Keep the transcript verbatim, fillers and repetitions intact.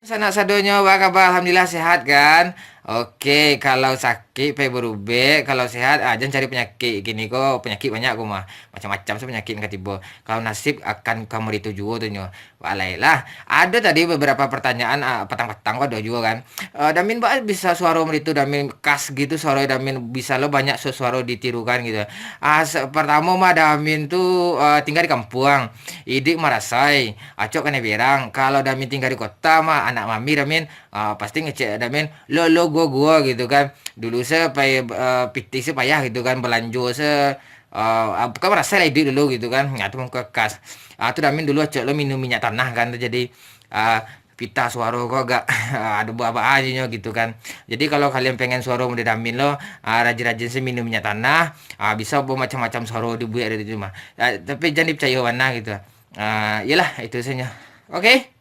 Sanak sadonyo, apa kaba? Alhamdulillah sehat kan? Oke, kalau sakik pai barubek, kalau sehat, ah, jan cari panyakik. Kini ko panyakik banyak ko mah. Macam-macam se panyakik nan ka tibo. Kalau nasib akan ka maritu juo tu nyo. Alailah. Ado tadi beberapa pertanyaan, ah, patang-patang ko ado juo kan. Eh, Damin ba bisa suaro maritu, Damin khas gitu suaro Damin, bisa lo banyak su-, suaro ditirukan gitu. Ah, se-, pertamo mah Damin tu, eh, tingga di kampuang. Iduik marasai, acok kanai berang. Kalau Damin tingga di kota mah, anak mami Damin, ah, pasti ngecek Damin, lo, lo, guo, guo gitu kan. Dulu se pai, eh, pitih se payah gitu kan, balanjo se, eh, ah, bukan marasai lah iduik dulu gitu kan. Nah, tu mah khas. Ah, tu Damin dulu acok lo minum minyak tanah kan, tu jadi, ah, pitah suaro ko agak ado baa-baa nyo gitu kan. Jadi kalau kalian pengen suaro model Damin lo, ah, rajin-rajin se minum minyak tanah, ah, bisa bamacam-macam suaro dibuek dari tu mah. Ah, tapi jan dipicayo bana gitu. Ah, iyolah, itu sajo. Oke.